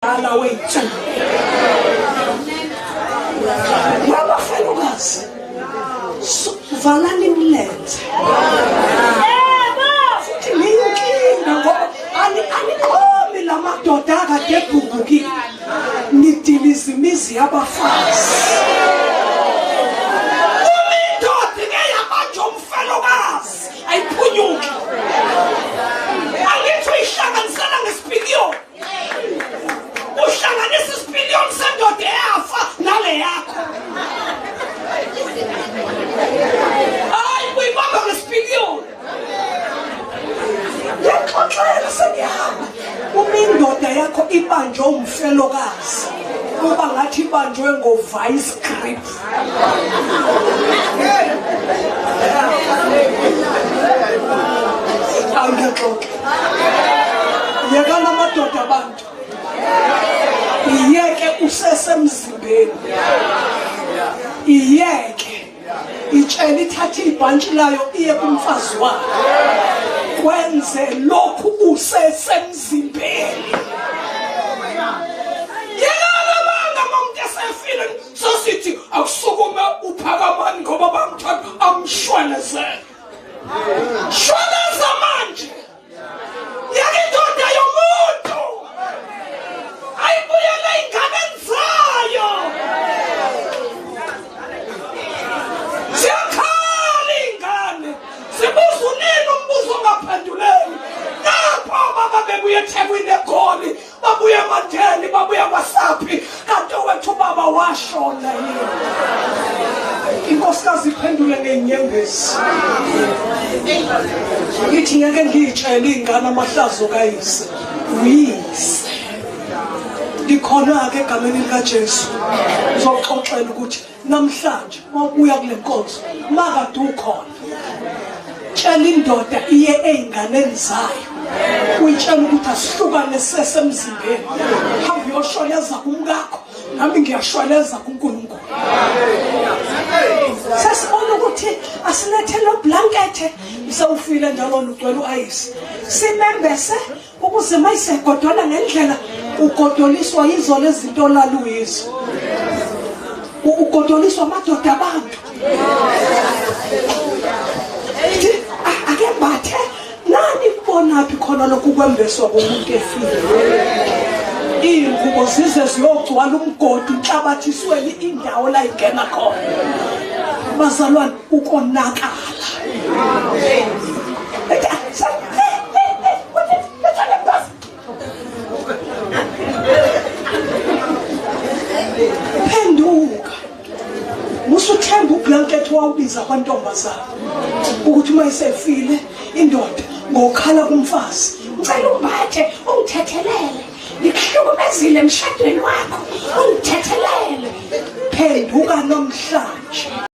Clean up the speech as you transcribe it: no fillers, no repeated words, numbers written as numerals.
Ala wethu. Wabafelokazi. Valani imilenze. Yebo. Futhi niyinkinga ngoba aniqomi la madoda akade ebhubukile. Nidiliza imizi yabafazi. Uma indoda ike yabanjwa umfelokazi ayiphunyuki. Angithi uyihlanganisela ngesipiliyoni. Uhlanganisa isipiliyoni sendoda eyafa nale yakho. Hayi uyibamba ngesipiliyoni. Ngiyaxoxela sengihamba. Uma indoda yakho ibanjwe umfelokazi kuba ngathi ibanjwe ngo-vice grip. Angiyaxoxa. Yekana amadoda abantu. Iyeke usesemzimbeni. Iyeke. Itshela ithathe ibhantshi layo iye kumfazi wayo. Kwenze lokhu usesemzimbeni. Yekana amanga uma umuntu esefile sasithi akusukume uphakamani ngoba bamthanda amshwelezele shweleza manje yeke indoda yomuntu ayibuyele ey'nganeni zayo ziyakhala iy'ngane zibuza unini umbuzo ongaphenduleki napho baba bebuye ethekwini egoli babuye emadeni babuya kwasaphi kanti owethu ubaba washona yini inkosikazi iphendule ngey'nyembezi ithi ngeke ngiyitshele iy'ngane amahlazo kayise uyise likhona-ke egameni likajesu uzoxoxela ukuthi namhlanje mawubuya kule nkonzo makade ukhona tshela indoda iye ey'nganeni zayo uyitshela ukuthi asihlukane sesemzimbeni hamba uyoshweleza kumkakho nami ngiyashweleza kuNkulunkulu sesibona ukuthi asilethe lo blankethe sewufile njalo ugcwele u-ayisi simembese ukuze mayisegodola ngendlela ugodoliswa yizo lezinto olaluyizo ugodoliswa amadoda abantu ake mbathe nani kubonaphi khona lokhu kwembeswa komuntu efile iy'ngubo zize ziyogcwala umgodi inhlabathisweni indawo la ingena khona bazalwane ukonakala Phenduka. Musuthemba ublanket wawubiza kwantombazana ukuthi uma isefile indoda ngokhala kumfazi. Ngicela umbathe ungithethelele. Ngikuhlukumezile emshadweni wakho. Ungithethelele. Phenduka namhlanje.